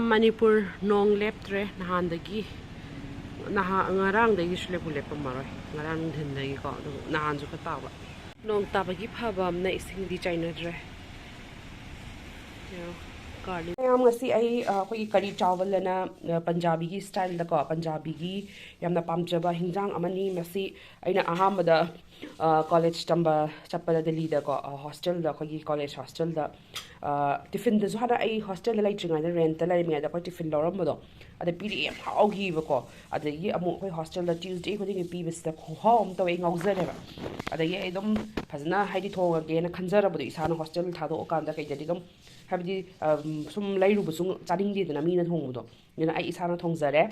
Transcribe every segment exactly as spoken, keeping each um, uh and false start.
ꯃꯅꯤꯄꯨꯔ ꯅꯣꯡ ꯂꯦꯞꯇ꯭ꯔꯦ ꯅꯍꯥꯟꯗꯒꯤ꯫ ꯅꯍꯥ ꯉꯔꯥꯡꯗꯒꯤꯁꯨ ꯂꯦꯞꯄꯨ ꯂꯦꯞꯄꯝꯃꯔꯣꯏ꯫ ꯉꯔꯥꯡ ꯅꯨꯡꯊꯤꯟꯗꯒꯤꯀꯣ, ꯑꯗꯨꯒ ꯅꯍꯥꯟꯁꯨ ꯈꯔ ꯇꯥꯕ꯫ ꯅꯣꯡ ꯇꯥꯕꯒꯤ ꯐꯕ ꯑꯃꯅ ꯏꯁꯤꯡꯗꯤ ꯆꯥꯏꯅꯗ꯭ꯔꯦ꯫ ꯌꯦꯡꯉꯣ, ꯀꯥꯔꯂꯤ꯫ ꯃꯌꯥꯝ, ꯉꯁꯤ ꯑꯩ, ꯑ, ꯑꯩꯈꯣꯏꯒꯤ ꯀꯔꯤ ꯆꯥꯋꯜ ꯑꯅ, ꯑ, ꯄꯟꯖꯥꯕꯤꯒꯤ ꯁ꯭ꯇꯥꯏꯜꯗꯀꯣ, ꯄꯟꯖꯥꯕꯤꯒꯤ ꯌꯥꯝꯅ ꯄꯥꯝꯖꯕ ꯍꯤꯟꯖꯥꯡ ꯑꯃꯅꯤ꯫ ꯃꯁꯤ ꯑꯩꯅ ꯑꯍꯥꯟꯕꯗ, ꯑ, ꯀꯣꯂꯦꯖ ꯇꯝꯕ ꯆꯠꯄꯗ ꯗꯦꯜꯂꯤꯗꯀꯣ, ꯑ, ꯍꯣꯁꯇꯦꯜꯗ, ꯑꯩꯈꯣꯏꯒꯤ ꯀꯣꯂꯦꯖ ꯍꯣꯁꯇꯦꯜꯗ, ꯑ, ꯇꯤꯐꯤꯟꯗꯁꯨ, ꯍꯥꯟꯅ ꯑꯩ ꯍꯣꯁꯇꯦꯜꯗ ꯂꯩꯇ꯭ꯔꯤꯉꯩꯗ, ꯔꯦꯟꯠꯇ ꯂꯩꯔꯤꯉꯩꯗ ꯑꯩꯈꯣꯏ ꯇꯤꯐꯤꯟ ꯂꯧꯔꯝꯕꯗꯣ, ꯑꯗ ꯄꯤꯔꯛꯑꯦ, ꯌꯥꯝ ꯍꯥꯎꯈꯤꯕꯀꯣ꯫ ꯑꯗꯒꯤ ꯑꯃꯨꯛ ꯑꯩꯈꯣꯏ ꯍꯣꯁꯇꯦꯜꯗ ꯇ꯭ꯌꯨꯁꯗꯦ ꯈꯨꯗꯤꯡꯒꯤ ꯄꯤꯕꯁꯤꯗ ꯈꯨꯍꯥꯎ ꯑꯃ ꯇꯧꯋꯦ, ꯑꯩ ꯉꯥꯎꯖꯔꯦꯕ꯫ ꯑꯗꯒꯤ ꯑꯩ ꯑꯗꯨꯝ ꯐꯖꯅ, ꯍꯥꯏꯗꯤ, ꯊꯣꯡꯉꯒꯦꯅ ꯈꯟꯖꯔꯕꯗꯣ, ꯏꯁꯥꯅ ꯍꯣꯁꯇꯦꯜ ꯊꯥꯗꯣꯛꯑꯀꯥꯟꯗ ꯀꯩꯗꯗꯤ ꯑꯗꯨꯝ, ꯍꯥꯏꯕꯗꯤ, ꯑꯝ, ꯁꯨꯝ ꯂꯩꯔꯨꯕꯁꯨ ꯆꯥꯅꯤꯡꯗꯦꯗꯅ ꯃꯤꯅ ꯊꯣꯡꯕꯗꯣ꯫ ꯑꯗꯨꯅ ꯑꯩ ꯏꯁꯥꯅ ꯊꯣꯡꯖꯔꯦ꯫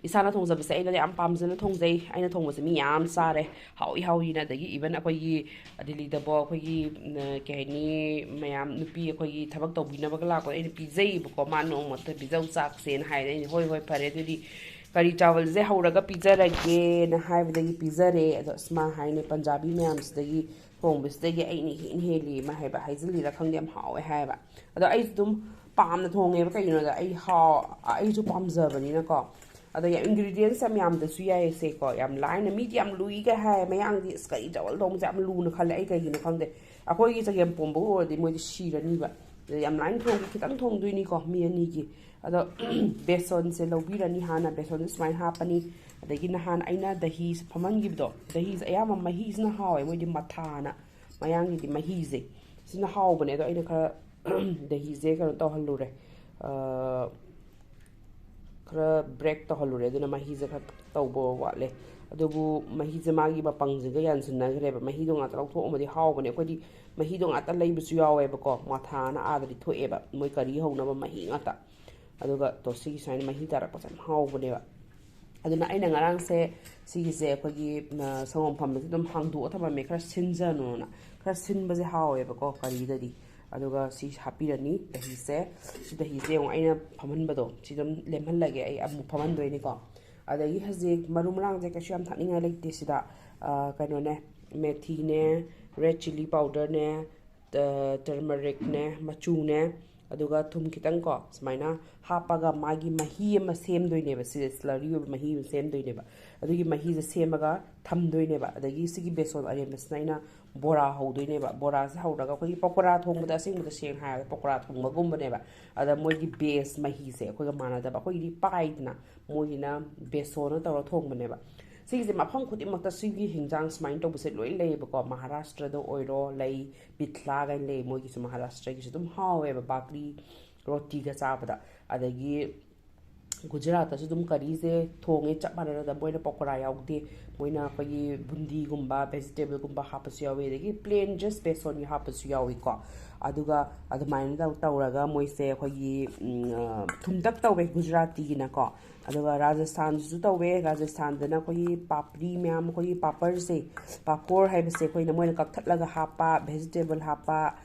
ꯏꯁꯥꯅ ꯊꯣꯡꯖꯕꯁꯦ ꯑꯩꯅ ꯌꯥꯝ ꯄꯥꯝꯖꯅ ꯊꯣꯡꯖꯩ꯫ ꯑꯩꯅ ꯊꯣꯡꯕꯁꯦ ꯃꯤ ꯌꯥꯝ ꯆꯥꯔꯦ, ꯍꯥꯎꯏ ꯍꯥꯎꯏꯅ꯫ ꯑꯗꯒꯤ even ꯑꯩꯈꯣꯏꯒꯤ ꯗꯤꯜꯂꯤꯗꯕꯣ, ꯑꯩꯈꯣꯏꯒꯤ, ꯎꯝ, ꯀꯩ ꯍꯥꯏꯅꯤ, ꯃꯌꯥꯝ ꯅꯨꯄꯤ ꯑꯩꯈꯣꯏꯒꯤ ꯊꯕꯛ ꯇꯧꯕꯤꯅꯕꯒ ꯂꯥꯛꯄꯗ ꯑꯩꯅ ꯄꯤꯖꯩꯌꯦꯕꯀꯣ꯫ ꯃꯥ ꯅꯣꯡꯃꯇ ꯄꯤꯖꯧ ꯆꯥꯛꯁꯦꯅ ꯍꯥꯏꯔꯦ꯫ ꯑꯩꯅ, "ꯍꯣꯏ, ꯍꯣꯏ, ꯐꯔꯦ, ꯑꯗꯨꯗꯤ ꯀꯔꯤ ꯆꯥꯋꯜꯁꯦ ꯍꯧꯔꯒ ꯄꯤꯖꯔꯒꯦꯅ" ꯍꯥꯏꯕꯗꯒꯤ ꯄꯤꯖꯔꯦ꯫ ꯑꯗꯣ ꯑꯁ, ꯃꯥ ꯍꯥꯏꯅꯦ, "ꯄꯟꯖꯥꯕꯤ ꯃꯌꯥꯝꯁꯤꯗꯒꯤ ꯊꯣꯡꯕꯁꯤꯗꯒꯤ ꯑꯩꯅ ꯏꯍꯦꯟ ꯍꯦꯜꯂꯤ" ꯃꯥ ꯍꯥꯏꯕ, ꯍꯥꯏꯖꯤꯜꯂꯤꯔꯥ ꯈꯪꯗꯦ, ꯌꯥꯝ ꯍꯥꯎꯋꯦ ꯍꯥꯏꯌꯦꯕ꯫ ꯑꯗꯣ ꯑꯩꯁꯨ ꯑꯗꯨꯝ ꯄꯥꯝꯅ ꯊꯣꯡꯉꯦꯕ, ꯀꯩꯒꯤꯅꯣꯗ ꯑꯩ ꯍꯥꯎ-, ꯑꯩꯁꯨ ꯄꯥꯝꯖꯕꯅꯤꯅꯀꯣ꯫ ꯑꯗ ꯌꯥꯝ ingredients ꯌꯥꯝ ꯌꯥꯝꯗꯁꯨ ꯌꯥꯏꯌꯦ ꯁꯦꯀꯣ, ꯌꯥꯝ ꯂꯥꯏꯅ꯫ ꯃꯤꯗꯤ ꯌꯥꯝ ꯂꯨꯏꯒ ꯍꯥꯏ, ꯃꯌꯥꯡꯗꯤ ꯑꯁ ꯀꯔꯤ ꯆꯥꯋꯜ ꯊꯣꯡꯕꯁꯦ ꯌꯥꯝ ꯂꯨꯅ ꯈꯜꯂꯦ, ꯑꯩ ꯀꯩꯒꯤꯅꯣ ꯈꯪꯗꯦ꯫ ꯑꯩꯈꯣꯏꯒꯤ ꯆꯒꯦꯝ ꯄꯣꯝꯕ ꯑꯣꯏꯔꯗꯤ ꯃꯣꯏꯗꯤ ꯁꯤꯔꯅꯤꯕ꯫ ꯑꯗ ꯌꯥꯝ ꯂꯥꯏꯅ ꯊꯣꯡꯒꯦ, ꯈꯤꯇꯪ ꯊꯣꯡꯗꯣꯏꯅꯤꯀꯣ, ꯃꯤ ꯑꯅꯤꯒꯤ꯫ ꯑꯗꯣ ꯕꯦꯁꯣꯟꯁꯦ ꯂꯧꯕꯤꯔꯅꯤ ꯍꯥꯟꯅ, ꯕꯦꯁꯣꯟꯁꯦ ꯁꯨꯃꯥꯏꯅ ꯍꯥꯞꯄꯅꯤ꯫ ꯑꯗꯒꯤ ꯅꯍꯥꯟ ꯑꯩꯅ ꯗꯍꯤꯁꯦ ꯐꯝꯍꯟꯈꯤꯕꯗꯣ, ꯗꯍꯤꯁꯦ ꯑꯌꯥꯝꯕ ꯃꯍꯤꯁꯤꯅ ꯍꯥꯎꯋꯦ, ꯃꯣꯏꯗꯤ ꯃꯊꯥꯅ, ꯃꯌꯥꯡꯒꯤꯗꯤ ꯃꯍꯤꯁꯦ ꯁꯤꯅ ꯍꯥꯎꯕꯅꯦ꯫ ꯑꯗꯣ ꯑꯩꯅ ꯈꯔ ꯗꯍꯤꯁꯦ ꯀꯩꯅꯣ ꯇꯧꯍꯜꯂꯨꯔꯦ, ꯑ, ꯈꯔ break ꯇꯧꯍꯜꯂꯨꯔꯦ, ꯑꯗꯨꯅ ꯃꯍꯤꯁꯦ ꯈꯔ ꯇꯧꯕ ꯋꯥꯠꯂꯦ꯫ ꯑꯗꯨꯕꯨ ꯃꯍꯤꯁꯦ ꯃꯥꯒꯤ ꯃꯄꯪꯁꯤꯒ ꯌꯥꯟꯁꯤꯟꯅꯈ꯭ꯔꯦꯕ꯫ ꯃꯍꯤꯗꯣ ꯉꯥꯛꯇ ꯂꯧꯊꯣꯛꯑꯝꯃꯗꯤ ꯍꯥꯎꯕꯅꯦ꯫ ꯑꯩꯈꯣꯏꯗꯤ ꯃꯍꯤꯗꯣ ꯉꯥꯛꯇ ꯂꯩꯕꯁꯨ ꯌꯥꯎꯋꯦꯕꯀꯣ, ꯃꯊꯥꯅ ꯑꯥꯗꯗꯤ ꯊꯣꯛꯑꯦꯕ, ꯃꯣꯏ ꯀꯔꯤ ꯍꯧꯅꯕ ꯃꯍꯤ ꯉꯥꯛꯇ꯫ ꯑꯗꯨꯒ ꯇꯣ ꯁꯤꯒꯤ ꯁꯨꯃꯥꯏꯅ ꯃꯍꯤ ꯇꯥꯔꯛꯄꯁꯦ ꯌꯥꯝ ꯍꯥꯎꯕꯅꯦꯕ꯫ ꯑꯗꯨꯅ ꯑꯩꯅ ꯉꯔꯥꯡꯁꯦ ꯁꯤꯒꯤꯁꯦ ꯑꯩꯈꯣꯏꯒꯤ, ꯑ, ꯁꯪꯒꯣꯝ ꯐꯝꯕꯁꯦ ꯑꯗꯨꯝ ꯍꯥꯡꯗꯣꯛꯑ ꯊꯝꯃꯝꯃꯦ, ꯈꯔ ꯁꯤꯟꯖꯅꯣꯅ꯫ ꯈꯔ ꯁꯤꯟꯕꯁꯦ ꯍꯥꯎꯋꯦꯕꯀꯣ ꯀꯔꯤꯗꯗꯤ꯫ ꯑꯗꯨꯒ ꯁꯤ ꯍꯥꯞꯄꯤꯔꯅꯤ, ꯗꯍꯤꯁꯦ꯫ ꯁꯤ ꯗꯍꯤꯁꯦ ꯌꯦꯡꯉꯣ, ꯑꯩꯅ ꯐꯝꯍꯟꯕꯗꯣ ꯁꯤ ꯑꯗꯨꯝ ꯂꯦꯝꯍꯜꯂꯒꯦ, ꯑꯩ ꯑꯃꯨꯛ ꯐꯝꯍꯟꯗꯣꯏꯅꯤꯀꯣ꯫ ꯑꯗꯒꯤ ꯍꯧꯖꯤꯛ ꯃꯔꯨ ꯃꯔꯥꯡꯁꯦ ꯀꯩꯁꯨ ꯌꯥꯝ ꯊꯥꯛꯅꯤꯡꯉꯥꯏ ꯂꯩꯇꯦ ꯁꯤꯗ꯫ ꯑ, ꯀꯩꯅꯣꯅꯦ, ꯃꯦꯊꯤꯅꯦ, red chilli powderꯅꯦ, ꯇ-, turmericꯅꯦ, ꯃꯆꯨꯅꯦ, ꯑꯗꯨꯒ ꯊꯨꯝ ꯈꯤꯇꯪ ꯀꯣ ꯁꯨꯃꯥꯏꯅ ꯍꯥꯞꯄꯒ ꯃꯥꯒꯤ ꯃꯍꯤ ꯑꯃ ꯁꯦꯝꯗꯣꯏꯅꯦꯕ꯫ ꯁꯤꯁꯦ slurry ꯑꯣꯏꯕ ꯃꯍꯤ ꯑꯃ ꯁꯦꯝꯗꯣꯏꯅꯦꯕ꯫ ꯑꯗꯨꯒꯤ ꯃꯍꯤꯁꯦ ꯁꯦꯝꯃꯒ ꯊꯝꯗꯣꯏꯅꯦꯕ꯫ ꯑꯗꯒꯤ ꯁꯤꯒꯤ ꯕꯦꯁꯣꯟ ꯑꯔꯦꯝꯕꯁꯤꯅ ꯑꯩꯅ ꯕꯣꯔꯥ ꯍꯧꯗꯣꯏꯅꯦꯕ꯫ ꯕꯣꯔꯥꯁꯦ ꯍꯧꯔꯒ ꯑꯩꯈꯣꯏꯒꯤ ꯄꯀꯣꯔꯥ ꯊꯣꯡꯕꯗ, ꯑꯁꯦꯡꯕꯗ ꯁꯦꯡꯅ ꯍꯥꯏꯔꯒ ꯄꯀꯣꯔꯥ ꯊꯣꯡꯕꯒꯨꯝꯕꯅꯦꯕ꯫ ꯑꯗ ꯃꯣꯏꯒꯤ base ꯃꯍꯤꯁꯦ ꯑꯩꯈꯣꯏꯒ ꯃꯥꯟꯅꯗꯕ꯫ ꯑꯩꯈꯣꯏꯒꯤꯗꯤ ꯄꯥꯏꯗꯅ, ꯃꯣꯏꯒꯤꯅ ꯕꯦꯁꯣꯟꯅ ꯇꯧꯔ ꯊꯣꯡꯕꯅꯦꯕ꯫ ꯁꯤꯒꯤꯁꯦ ꯃꯐꯝ ꯈꯨꯗꯤꯡꯃꯛꯇ ꯁꯤꯒꯤ ꯍꯤꯟꯖꯥꯡ ꯁꯨꯃꯥꯏꯅ ꯇꯧꯕꯁꯦ ꯂꯣꯏ ꯂꯩꯌꯦꯕꯀꯣ꯫ ꯃꯍꯥꯔꯥꯁꯇ꯭ꯔꯗ ꯑꯣꯏꯔꯣ ꯂꯩ, ꯄꯤꯊ꯭ꯂꯥ ꯀꯥꯏꯅ ꯂꯩ, ꯃꯣꯏꯒꯤꯁꯨ ꯃꯍꯥꯔꯥꯁꯇ꯭ꯔꯒꯤꯁꯨ ꯑꯗꯨꯝ ꯍꯥꯎꯋꯦꯕ ꯕꯥꯀ꯭ꯔꯤ ꯔꯣꯇꯤꯒ ꯆꯥꯕꯗ꯫ ꯑꯗꯒꯤ ꯒꯨꯖꯔꯥꯠꯇꯁꯨ ꯑꯗꯨꯝ ꯀꯔꯤꯁꯦ ꯊꯣꯡꯉꯦ ꯆꯞ ꯃꯥꯟꯅꯅ꯫ ꯃꯣꯏꯅ ꯄꯀꯣꯔꯥ ꯌꯥꯎꯗꯦ, ꯃꯣꯏꯅ ꯑꯩꯈꯣꯏꯒꯤ ꯕꯨꯟꯗꯤꯒꯨꯝꯕ, ꯚꯦꯖꯤꯇꯦꯕꯜꯒꯨꯝꯕ ꯍꯥꯞꯄꯁꯨ ꯌꯥꯎꯋꯤ, ꯑꯗꯒꯤ plain just ꯕꯦꯁꯣꯟꯒꯤ ꯍꯥꯞꯄꯁꯨ ꯌꯥꯎꯋꯤꯀꯣ꯫ ꯑꯗꯨꯒ ꯑꯗꯨꯃꯥꯏꯅ ꯇꯧ- ꯇꯧꯔꯒ ꯃꯣꯏꯁꯦ ꯑꯩꯈꯣꯏꯒꯤ ꯎꯝ, ꯑ, ꯊꯨꯝꯇꯛ ꯇꯧꯋꯦ ꯒꯨꯖꯔꯥꯇꯤꯒꯤꯅꯀꯣ꯫ ꯑꯗꯨꯒ ꯔꯥꯖꯁꯊꯥꯟꯗꯁꯨ ꯇꯧꯋꯦ꯫ ꯔꯥꯖꯁꯊꯥꯟꯗꯅ ꯑꯩꯈꯣꯏꯒꯤ ꯄꯥꯄ꯭ꯔꯤ ꯃꯌꯥꯝ, ꯑꯩꯈꯣꯏꯒꯤ ꯄꯥꯄꯔꯁꯦ, ꯄꯥꯐꯣꯔ ꯍꯥꯏꯕꯁꯦ ꯑꯩꯈꯣꯏꯅ ꯃꯣꯏꯅ ꯀꯛꯊꯠꯂꯒ ꯍꯥꯞꯄ, ꯚꯦꯖꯤꯇꯦꯕꯜ ꯍꯥꯞꯄ,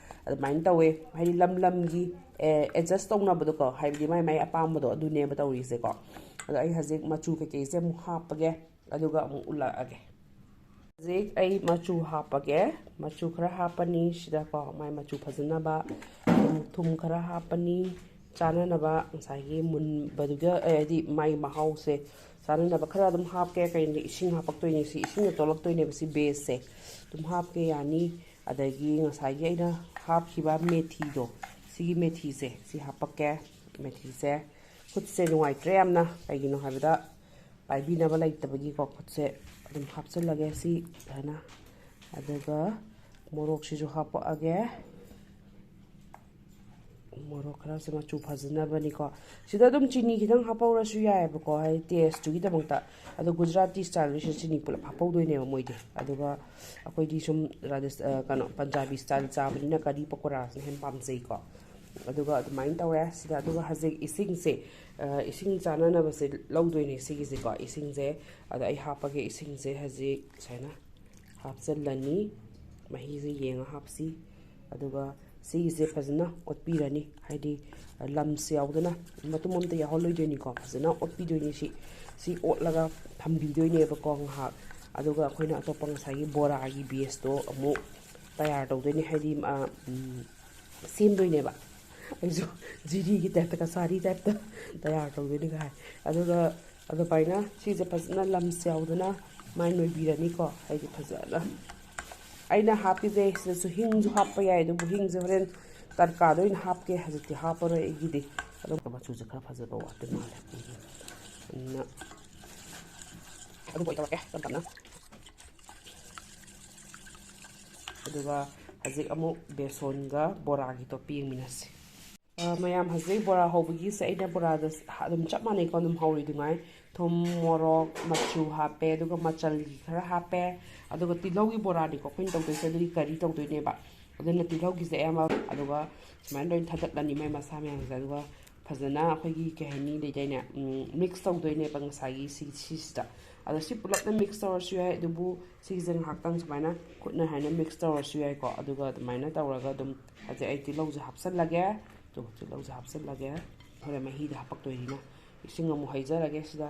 ꯑꯗꯨꯃꯥꯏꯅ ꯇꯧꯋꯦ꯫ ꯍꯥꯏꯗꯤ ꯂꯝ ꯂꯝꯒꯤ ꯑꯦꯗꯖꯁ ꯇꯧꯅꯕꯗꯣꯀꯣ, ꯍꯥꯏꯕꯗꯤ ꯃꯥꯏ ꯃꯥꯏ ꯑꯄꯥꯝꯕꯗꯣ ꯑꯗꯨꯅꯦꯕ ꯇꯧꯔꯤꯁꯦꯀꯣ꯫ ꯑꯗꯣ ꯑꯩ ꯍꯧꯖꯤꯛ ꯃꯆꯨ ꯀꯩꯀꯩꯁꯦ ꯑꯃꯨꯛ ꯍꯥꯞꯄꯒꯦ, ꯑꯗꯨꯒ ꯑꯃꯨꯛ ꯎꯠꯂꯛꯑꯒꯦ꯫ ꯍꯧꯖꯤꯛ ꯑꯩ ꯃꯆꯨ ꯍꯥꯞꯄꯒꯦ꯫ ꯃꯆꯨ ꯈꯔ ꯍꯥꯞꯄꯅꯤ ꯁꯤꯗꯀꯣ, ꯃꯥꯏ ꯃꯆꯨ ꯐꯖꯅꯕ꯫ ꯊꯨꯝ, ꯊꯨꯝ ꯈꯔ ꯍꯥꯞꯄꯅꯤ, ꯆꯥꯅꯅꯕ ꯉꯁꯥꯏꯒꯤ ꯃꯨꯟꯕꯗꯨꯒ, ꯑꯦ, ꯍꯥꯏꯗꯤ ꯃꯥꯏ ꯃꯍꯥꯎꯁꯦ ꯆꯥꯅꯅꯕ ꯈꯔ ꯑꯗꯨꯝ ꯍꯥꯞꯀꯦ꯫ ꯀꯩꯅꯣꯗꯤ ꯏꯁꯤꯡ ꯍꯥꯞꯄꯛꯇꯣꯏꯅꯦ, ꯁꯤ ꯏꯁꯤꯡꯅ ꯆꯣꯠꯂꯛꯇꯣꯏꯅꯦꯕ, ꯁꯤ ꯕꯦꯁꯁꯦ꯫ ꯑꯗꯨꯝ ꯍꯥꯞꯀꯦ ꯌꯥꯅꯤ꯫ ꯑꯗꯒꯤ ꯉꯁꯥꯏꯒꯤ ꯑꯩꯅ ꯍꯥꯞꯈꯤꯕ ꯃꯦꯊꯤꯗꯣ, ꯁꯤꯒꯤ ꯃꯦꯊꯤꯁꯦ, ꯁꯤ ꯍꯥꯞꯄꯛꯀꯦ꯫ ꯃꯦꯊꯤꯁꯦ, ꯈꯨꯠꯁꯦ ꯅꯨꯡꯉꯥꯏꯇ꯭ꯔꯦ ꯌꯥꯝꯅ, ꯀꯩꯒꯤꯅꯣ ꯍꯥꯏꯕꯗ ꯄꯥꯏꯕꯤꯅꯕ ꯂꯩꯇꯕꯒꯤꯀꯣ꯫ ꯈꯨꯠꯁꯦ ꯑꯗꯨꯝ ꯍꯥꯞꯆꯤꯜꯂꯒꯦ ꯁꯤ ꯐꯖꯅ꯫ ꯑꯗꯨꯒ ꯃꯣꯔꯣꯛꯁꯤꯁꯨ ꯍꯥꯞꯄꯛꯑꯒꯦ꯫ ꯃꯣꯔꯣꯛ ꯈꯔꯁꯦ ꯃꯆꯨ ꯐꯖꯅꯕꯅꯤꯀꯣ꯫ ꯁꯤꯗ ꯑꯗꯨꯝ ꯆꯤꯅꯤ ꯈꯤꯇꯪ ꯍꯥꯞꯄꯧꯔꯁꯨ ꯌꯥꯏꯑꯕꯀꯣ, ꯍꯥꯏꯗꯤ ꯇꯦꯁꯇꯨꯒꯤꯗꯃꯛꯇ꯫ ꯑꯗꯣ ꯒꯨꯖꯔꯥꯇꯤ ꯁ꯭ꯇꯥꯏꯜꯒꯤꯁꯤꯗ ꯆꯤꯅꯤ ꯄꯨꯂꯞ ꯍꯥꯞꯄꯧꯗꯣꯏꯅꯦꯕ ꯃꯣꯏꯗꯤ꯫ ꯑꯗꯨꯒ ꯑꯩꯈꯣꯏꯗꯤ ꯁꯨꯝ ꯔꯥꯖꯁ-, ꯑ, ꯀꯩꯅꯣ, ꯄꯟꯖꯥꯕꯤ ꯁ꯭ꯇꯥꯏꯜ ꯆꯥꯕꯅꯤꯅ ꯀꯔꯤ ꯄꯀꯣꯔꯥꯁꯤꯅ ꯍꯦꯟꯅ ꯄꯥꯝꯖꯩꯀꯣ꯫ ꯑꯗꯨꯒ ꯑꯗꯨꯃꯥꯏꯅ ꯇꯧꯔꯦ ꯁꯤꯗ꯫ ꯑꯗꯨꯒ ꯍꯧꯖꯤꯛ ꯏꯁꯤꯡꯁꯦ, ꯑ, ꯏꯁꯤꯡ ꯆꯥꯅꯅꯕꯁꯦ ꯂꯧꯗꯣꯏꯅꯦ ꯁꯤꯒꯤꯁꯦꯀꯣ꯫ ꯏꯁꯤꯡꯁꯦ, ꯑꯗ ꯑꯩ ꯍꯥꯞꯄꯒꯦ ꯏꯁꯤꯡꯁꯦ ꯍꯧꯖꯤꯛ ꯁꯨꯃꯥꯏꯅ ꯍꯥꯞꯆꯤꯜꯂꯅꯤ꯫ ꯃꯍꯤꯁꯦ ꯌꯦꯡꯉ ꯍꯥꯞꯁꯤ꯫ ꯑꯗꯨꯒ ꯁꯤꯒꯤꯁꯦ ꯐꯖꯅ ꯑꯣꯠꯄꯤꯔꯅꯤ, ꯍꯥꯏꯗꯤ ꯂꯝꯁ ꯌꯥꯎꯗꯅ ꯃꯇꯨꯝ ꯑꯝꯇ ꯌꯥꯎꯍꯜꯂꯣꯏꯗꯣꯏꯅꯤꯀꯣ꯫ ꯐꯖꯅ ꯑꯣꯠꯄꯤꯗꯣꯏꯅꯤ ꯁꯤ꯫ ꯁꯤ ꯑꯣꯠꯂꯒ ꯊꯝꯕꯤꯗꯣꯏꯅꯦꯕꯀꯣ ꯉꯥꯏꯍꯥꯛ꯫ ꯑꯗꯨꯒ ꯑꯩꯈꯣꯏꯅ ꯑꯇꯣꯞꯄ ꯉꯁꯥꯏꯒꯤ ꯕꯣꯔꯥꯒꯤ ꯕꯦꯁꯇꯣ ꯑꯃꯨꯛ ꯇꯌꯥꯔ ꯇꯧꯗꯣꯏꯅꯤ, ꯍꯥꯏꯗꯤ, ꯑ, ꯎꯝ, ꯁꯦꯝꯗꯣꯏꯅꯦꯕ꯫ ꯑꯩꯁꯨ ꯖꯤꯔꯤꯒꯤ ꯇꯥꯏꯞꯇ, ꯀꯆꯥꯔꯤ ꯇꯥꯏꯞꯇ ꯇꯌꯥꯔ ꯇꯧꯗꯣꯏꯅꯤꯒ ꯍꯥꯏ꯫ ꯑꯗꯨꯒ ꯑꯗꯨꯃꯥꯏꯅ ꯁꯤꯁꯦ ꯐꯖꯅ ꯂꯝꯁ ꯌꯥꯎꯗꯅ ꯃꯥꯏ ꯅꯣꯏꯕꯤꯔꯅꯤꯀꯣ꯫ ꯍꯥꯏꯗꯤ ꯐꯖꯅ ꯑꯩꯅ ꯍꯥꯞꯄꯤꯁꯦ ꯁꯤꯗꯁꯨ ꯍꯤꯡꯁꯨ ꯍꯥꯞꯄ ꯌꯥꯏ, ꯑꯗꯨꯕꯨ ꯍꯤꯡꯁꯦ ꯍꯣꯔꯦꯟ ꯇꯔꯀꯥꯗ ꯑꯣꯏꯅ ꯍꯥꯞꯀꯦ, ꯍꯧꯖꯤꯛꯇꯤ ꯍꯥꯞꯄꯔꯣꯏ ꯑꯩꯒꯤꯗꯤ꯫ ꯑꯗꯨꯝ ꯃꯆꯨꯁꯦ ꯈꯔ ꯐꯖꯕ ꯋꯥꯠꯇꯣꯏ ꯃꯥꯜꯂꯦ꯫ ꯑꯗꯨꯅ ꯑꯗꯨꯕꯨ ꯑꯩ ꯇꯧꯔꯛꯀꯦ ꯇꯞ ꯇꯞꯅ꯫ ꯑꯗꯨꯒ ꯍꯧꯖꯤꯛ ꯑꯃꯨꯛ ꯕꯦꯁꯣꯟꯒ ꯕꯣꯔꯥꯒꯤ ꯇꯣꯠꯄ ꯌꯦꯡꯃꯤꯟꯅꯁꯤ꯫ ꯑ, ꯃꯌꯥꯝ, ꯍꯧꯖꯤꯛ ꯕꯣꯔꯥ ꯍꯧꯕꯒꯤꯁꯦ ꯑꯩꯅ ꯕꯣꯔꯥꯗ ꯁ-, ꯑꯗꯨꯝ ꯆꯞ ꯃꯥꯟꯅꯩꯀꯣ, ꯑꯗꯨꯝ ꯍꯧꯔꯤꯗꯨꯉꯥꯏ꯫ ꯊꯨꯝ, ꯃꯣꯔꯣꯛ, ꯃꯆꯨ ꯍꯥꯞꯄꯦ, ꯑꯗꯨꯒ ꯃꯆꯜꯒꯤ ꯈꯔ ꯍꯥꯞꯄꯦ, ꯑꯗꯨꯒ ꯇꯤꯜꯍꯧꯒꯤ ꯕꯣꯔꯥꯅꯤꯀꯣ ꯑꯩꯈꯣꯏꯅ ꯇꯧꯗꯣꯏꯁꯦ, ꯑꯗꯨꯒꯤ ꯀꯔꯤ ꯇꯧꯗꯣꯏꯅꯦꯕ꯫ ꯑꯗꯨꯅ ꯇꯤꯜꯍꯧꯒꯤꯁꯦ ꯑꯌꯥꯝꯕ, ꯑꯗꯨꯒ ꯁꯨꯃꯥꯏꯅ ꯂꯣꯏꯅ ꯊꯥꯗꯠꯂꯅꯤ ꯃꯥꯏ ꯃꯁꯥ ꯃꯌꯥꯝꯁꯦ꯫ ꯑꯗꯨꯒ ꯐꯖꯅ ꯑꯩꯈꯣꯏꯒꯤ ꯀꯩ ꯍꯥꯏꯅꯤ, ꯂꯩꯗꯥꯏꯅꯦ, ꯎꯝ, ꯃꯤꯛꯁ ꯇꯧꯗꯣꯏꯅꯦꯕ ꯉꯁꯥꯏꯒꯤ ꯁꯤ, ꯁꯤꯁꯤꯗ꯫ ꯑꯗꯣ ꯁꯤ ꯄꯨꯂꯞꯅ ꯃꯤꯛꯁ ꯇꯧꯔꯁꯨ ꯌꯥꯏ, ꯑꯗꯨꯕꯨ ꯁꯤꯒꯤꯁꯦ ꯉꯥꯏꯍꯥꯛꯇꯪ ꯁꯨꯃꯥꯏꯅ ꯈꯨꯠꯅ ꯍꯥꯏꯅ ꯃꯤꯛꯁ ꯇꯧꯔꯁꯨ ꯌꯥꯏꯀꯣ꯫ ꯑꯗꯨꯒ ꯑꯗꯨꯃꯥꯏꯅ ꯇꯧꯔꯒ ꯑꯗꯨꯝ ꯍꯧꯖꯤꯛ ꯑꯩ ꯇꯤꯜꯍꯧꯁꯦ ꯍꯥꯞꯆꯜꯂꯒꯦ꯫ ꯑꯗꯨꯒ ꯇꯤꯜꯍꯧꯁꯦ ꯍꯥꯞꯆꯜꯂꯒꯦ꯫ ꯍꯣꯔꯦꯟ ꯃꯍꯤꯗ ꯍꯥꯄꯛꯇꯣꯏꯅꯤꯅ ꯏꯁꯤꯡ ꯑꯃꯨꯛ ꯍꯩꯖꯔꯒꯦ꯫ ꯁꯤꯗ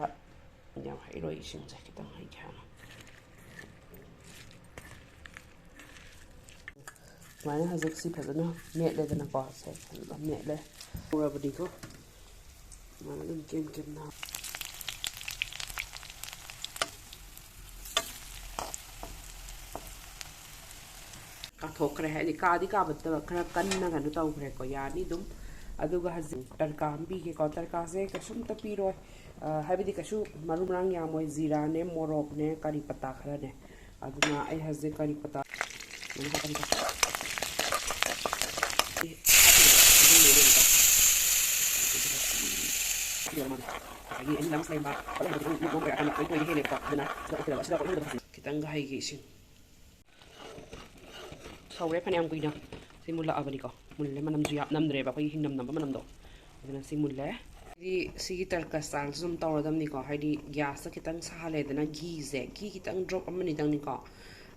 ꯌꯥꯝ ꯍꯩꯔꯣꯏ, ꯏꯁꯤꯡꯁꯦ ꯈꯤꯇꯪ ꯍꯩꯒꯦ ꯍꯥꯟꯅ꯫ ꯁꯨꯃꯥꯏꯅ ꯍꯧꯖꯤꯛ ꯁꯤ ꯐꯖꯅ ꯃꯦꯠꯂꯦꯗꯅꯀꯣ꯫ ꯁꯦ ꯐꯖꯅ ꯃꯦꯠꯂꯦ꯫ ꯍꯧꯔꯕꯅꯤꯀꯣ꯫ ꯁꯨꯃꯥꯏꯅ ꯑꯗꯨꯝ ꯀꯦꯝ ꯀꯦꯝꯅ ꯀꯥꯊꯣꯛꯈ꯭ꯔꯦ꯫ ꯍꯥꯏꯗꯤ ꯀꯥꯗꯤ ꯀꯥꯕ ꯅꯠꯇꯕ ꯈꯔ ꯀꯟꯅ ꯀꯩꯅꯣ ꯇꯧꯈ꯭ꯔꯦꯀꯣ꯫ ꯌꯥꯅꯤ ꯑꯗꯨꯝ꯫ ꯑꯗꯨꯒ ꯍꯧꯖꯤꯛ ꯇꯔꯀꯥ ꯑꯃ ꯄꯤꯒꯦꯀꯣ꯫ ꯇꯔꯀꯥꯁꯦ ꯀꯩꯁꯨꯝꯇ ꯄꯤꯔꯣꯏ꯫ ꯑ, ꯍꯥꯏꯕꯗꯤ ꯀꯩꯁꯨ ꯃꯔꯨ ꯃꯔꯥꯡ ꯌꯥꯝꯃꯣꯏ꯫ ꯖꯤꯔꯥꯅꯦ, ꯃꯣꯔꯣꯛꯅꯦ, ꯀꯔꯤ ꯄꯇꯥ ꯈꯔꯅꯦ꯫ ꯑꯗꯨꯅ ꯑꯩ ꯍꯧꯖꯤꯛ ꯀꯔꯤ ꯄꯇꯥ ꯉꯁꯥꯏꯒꯤ ꯑꯩꯅ ꯂꯝꯁ ꯂꯩꯕ ꯈꯤꯇꯪꯒ ꯍꯩꯒꯦ ꯏꯁꯤꯡ꯫ ꯁꯧꯔꯦ ꯐꯅꯌꯥꯝ ꯀꯨꯏꯅ꯫ ꯁꯤ ꯃꯨꯜꯂꯛꯑꯕꯅꯤꯀꯣ꯫ ꯃꯨꯜꯂꯦ, ꯃꯅꯝꯁꯨ ꯌꯥꯝ ꯅꯝꯗ꯭ꯔꯦꯕ, ꯑꯩꯈꯣꯏꯒꯤ ꯍꯤꯡꯅꯝ ꯅꯝꯕ ꯃꯅꯝꯗꯣ꯫ ꯑꯗꯨꯅ ꯁꯤ ꯃꯨꯜꯂꯦ꯫ ꯁꯤꯗꯤ ꯁꯤꯒꯤ ꯇꯔꯀ ꯁ꯭ꯇꯥꯏꯜꯁꯨ ꯑꯗꯨꯝ ꯇꯧꯔꯗꯕꯅꯤꯀꯣ꯫ ꯍꯥꯏꯗꯤ ꯒ꯭ꯌꯥꯁꯇ ꯈꯤꯇꯪ ꯁꯥꯍꯜꯂꯦꯗꯅ ꯘꯤꯁꯦ, ꯘꯤ ꯈꯤꯇꯪ ꯗ꯭ꯔꯣꯞ ꯑꯃꯅꯤꯗꯪꯅꯤꯀꯣ꯫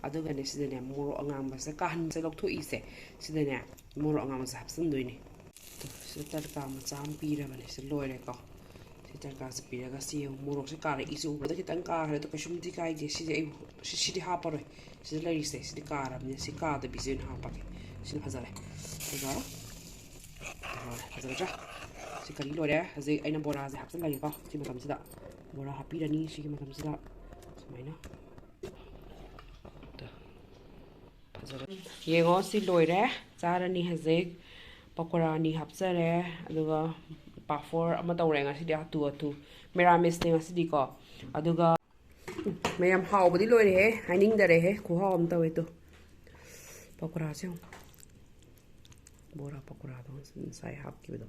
ꯑꯗꯨꯒꯅꯦ ꯁꯤꯗꯅꯦ ꯃꯣꯔꯣꯛ ꯑꯉꯥꯡꯕꯁꯦ ꯀꯥꯍꯟꯁꯦ ꯂꯧꯊꯣꯛꯏꯁꯦ꯫ ꯁꯤꯗꯅꯦ ꯃꯣꯔꯣꯛ ꯑꯉꯥꯡꯕꯁꯦ ꯍꯥꯞꯆꯤꯟꯗꯣꯏꯅꯤ꯫ ꯁꯤꯗ ꯇꯔꯀꯥ ꯃꯆꯥ ꯑꯃ ꯄꯤꯔꯕꯅꯦ꯫ ꯁꯤ ꯂꯣꯏꯔꯦꯀꯣ꯫ ꯁꯤ ꯇꯔꯀꯥꯁꯦ ꯄꯤꯔꯒ ꯁꯤ ꯌꯦꯡꯉꯨ꯫ ꯃꯣꯔꯣꯛꯁꯦ ꯀꯥꯔꯛꯏꯁꯦ ꯎꯕꯗ ꯈꯤꯇꯪ ꯀꯥꯈ꯭ꯔꯦ꯫ ꯑꯗꯣ ꯀꯩꯁꯨꯝꯗꯤ ꯀꯥꯏꯗꯦ꯫ ꯁꯤꯁꯦ ꯑꯩ ꯁꯤ-, ꯁꯤꯗꯤ ꯍꯥꯞꯄꯔꯣꯏ꯫ ꯁꯤꯗ ꯂꯩꯔꯤꯁꯦ ꯁꯤꯗꯤ ꯀꯥꯔꯕꯅꯦ꯫ ꯁꯤ ꯀꯥꯗꯕꯤꯁꯦ ꯑꯣꯏꯅ ꯍꯥꯞꯄꯒꯦ꯫ ꯁꯤꯅ ꯐꯖꯔꯦ꯫ ꯑꯗꯨꯒ ꯐꯖꯒꯗ꯭ꯔꯥ? ꯁꯤ ꯀꯔꯤ ꯂꯣꯏꯔꯦ꯫ ꯍꯧꯖꯤꯛ ꯑꯩꯅ ꯕꯣꯔꯥꯁꯦ ꯍꯥꯞꯆꯤꯜꯂꯒꯦꯀꯣ꯫ ꯁꯤ ꯃꯇꯝꯁꯤꯗ ꯕꯣꯔꯥ ꯍꯥꯞꯄꯤꯔꯅꯤ꯫ ꯁꯤꯒꯤ ꯃꯇꯝꯁꯤꯗ ꯁꯨꯃꯥꯏꯅ꯫ ꯐꯖꯕ꯫ ꯌꯦꯡꯉꯣ, ꯁꯤ ꯂꯣꯏꯔꯦ꯫ ꯆꯥꯔꯅꯤ ꯍꯧꯖꯤꯛ꯫ ꯄꯀꯣꯔꯥ ꯑꯅꯤ ꯍꯥꯞꯆꯔꯦ, ꯑꯗꯨꯒ ꯄꯥꯐꯣꯔ ꯑꯃ ꯇꯧꯔꯦ ꯉꯁꯤꯗꯤ, ꯑꯇꯨ ꯑꯇꯨ꯫ ꯃꯦꯔꯥꯃꯦꯁꯅꯦ ꯉꯁꯤꯗꯤꯀꯣ꯫ ꯑꯗꯨꯒ ꯃꯌꯥꯝ ꯍꯥꯎꯕꯗꯤ ꯂꯣꯏꯔꯦꯍꯦ, ꯍꯥꯏꯅꯤꯡꯗꯔꯦꯍꯦ, ꯈꯨꯍꯥꯎ ꯑꯃ ꯇꯧꯋꯦ꯫ ꯇꯨ, ꯄꯀꯣꯔꯥꯁꯦ ꯌꯦꯡꯉꯣ꯫ ꯕꯣꯔꯥ ꯄꯀꯣꯔꯥꯗꯣ ꯉꯁꯥꯏ ꯍꯥꯞꯈꯤꯕꯗꯣ,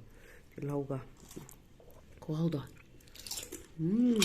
ꯇꯤꯜꯍꯧꯒ꯫ ꯈꯨꯍꯥꯎꯗꯣ꯫ ꯎꯝ꯫